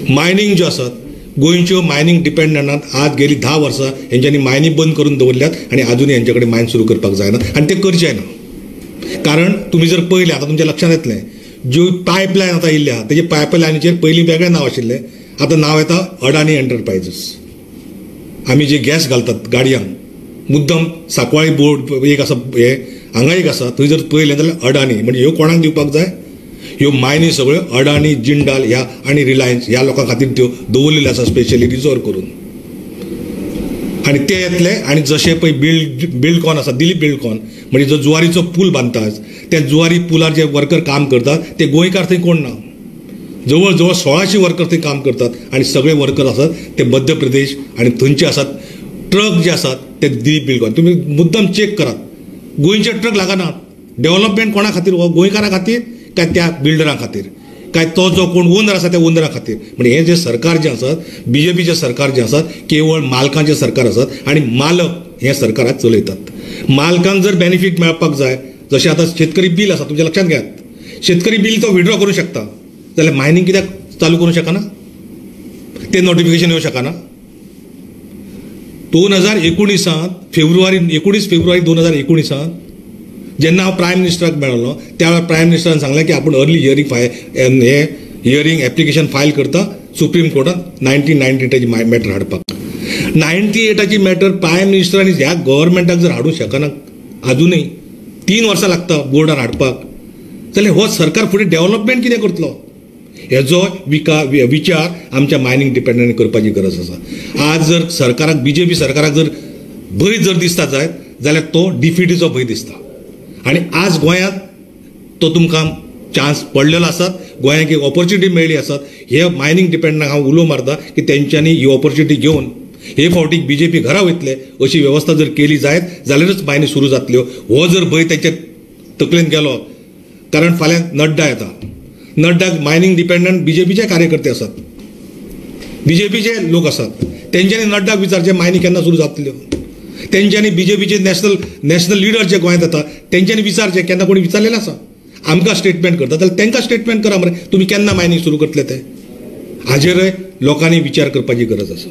Mining ज्यो आसात गोंयच्यो मायनींग डिपेंडंटात आज गेली 10 वर्सां हेंच्यांनी मायनी बंद करून दवरल्यात आनी आजुनूय हेंचे कडेन मायन सुरू करपाक जायना आनी ते करचे ना. कारण तुमी जर पळयलें आतां तुमच्या लक्षांत येतलें, ज्यो पायपलायन आतां येयल्ली आहा तेजे पायपलायनीचेर पयलीं वेगळें नांव आशिल्लें, आतां नांव येता अडानी एंटरप्रायजीस. आमी जे गॅस घालतात गाडयांक मुद्दम सांकवाळी बोर्ड एक आसा, हे हांगा एक आसा, थंय जर पळयलें जाल्यार अडानी म्हणजे ह्यो कोणाक दिवपाक जाय, ह्यो मायनी सगळ्यो अडानी, जिंडाल ह्या आनी रिलायन्स ह्या लोकां खातीर त्यो दवरलेल्यो आसा स्पेशली रिजर्व करून. आनी ते येतले आनी जशें पळय बिल्डकॉन आसा, दिलीप बिल्डकॉन म्हणजे जो जुवारीचो पूल बांदता त्या जुवारी पुलार जे वर्कर काम करतात ते गोंयकार थंय कोण ना, जवळ जवळ 1600 वर्कर थंय काम करतात आनी सगळे वर्कर आसात ते मध्य प्रदेश आनी थंयचे आसात. ट्रक जे आसात ते दिलीप बिल्डकॉन, तुमी मुद्दम चॅक करात, गोंयचे ट्रक लागनात. डेव्हलपमेंट कोणा खातीर, हो गोंयकारां खातीर काय त्या बिल्डरां खातीर, काय तो जो कोण ओनर आसा त्या ओनरा खातीर. म्हणजे हे जे सरकार जे आसात, बीजेपीचे सरकार जे आसात, केवळ मालकांचे सरकार आसात आनी मालक हे सरकाराक चलयतात. मालकांक जर बेनिफीट मेळपाक जाय, जशें आतां शेतकरी बील आसा, तुमच्या लक्षांत घेयात, शेतकरी बील तो विड्रॉ करूं शकता, जाल्यार मायनींग कित्याक चालू करूं शकना, ते नोटिफिकेशन येवं शकना. 2019 फेब्रुवारी 19 फेब्रुवारी 2019 जेन्ना हांव प्रायम मिनिस्टराक मेळ्ळो त्या वेळार प्रायम मिनिस्टरान सांगलें की आपूण अर्ली हियरींग फायल हे हियरींग एप्लिकेशन फायल करता सुप्रीम कोर्टात 1998 मॅटर हाडपाक. 98 मॅटर प्रायम मिनिस्टरांनी ह्या गव्हर्मेंटाक जर हाडूंक शकना, आजुनूय 3 वर्सां लागता बोर्डार हाडपाक, जाल्यार हो सरकार फुडें डेव्हलपमेंट कितें करतलो हेजो विचार आमच्या मायनींग डिपेंडंट करपाची गरज आसा. आज जर सरकाराक, बीजेपी सरकाराक जर भंय जर दिसता जायत जाल्यार तो डिफिटीचो भंय दिसता आनी आज गोंयांत तो तुमकां चान्स पडलेलो आसात, गोंयांक एक ऑपॉर्च्युनिटी मेळ्ळी आसात. हे मायनींग डिपेंडंटाक हांव उलो मारता की तेंच्यांनी ही ऑपॉर्च्युनिटी घेवन हे फावटीक बीजेपी घरा वयतले अशी वेवस्था जर केली जायत जाल्यारच मायनी सुरू जातल्यो. हो जर भंय तेंच्या तकलेन गेलो, कारण फाल्यां नड्डा येता, नड्डाक मायनींग डिपेंडंट बीजेपीचे कार्यकर्ते आसात, बीजेपीचे लोक आसात, तेंच्यांनी नड्डाक विचारचें मायनी केन्ना सुरू जातल्यो. तेंच्यांनी बीजेपीचे नॅशनल लिडर जे गोंयांत येता तेंच्यांनी विचारचें, केन्ना कोणी विचारलेलें आसा. आमकां स्टेटमेंट करता जाल्यार तांकां स्टेटमेंट करा मरे, तुमी केन्ना मायनींग सुरू करतले ते. हाजेरय लोकांनी विचार करपाची गरज आसा.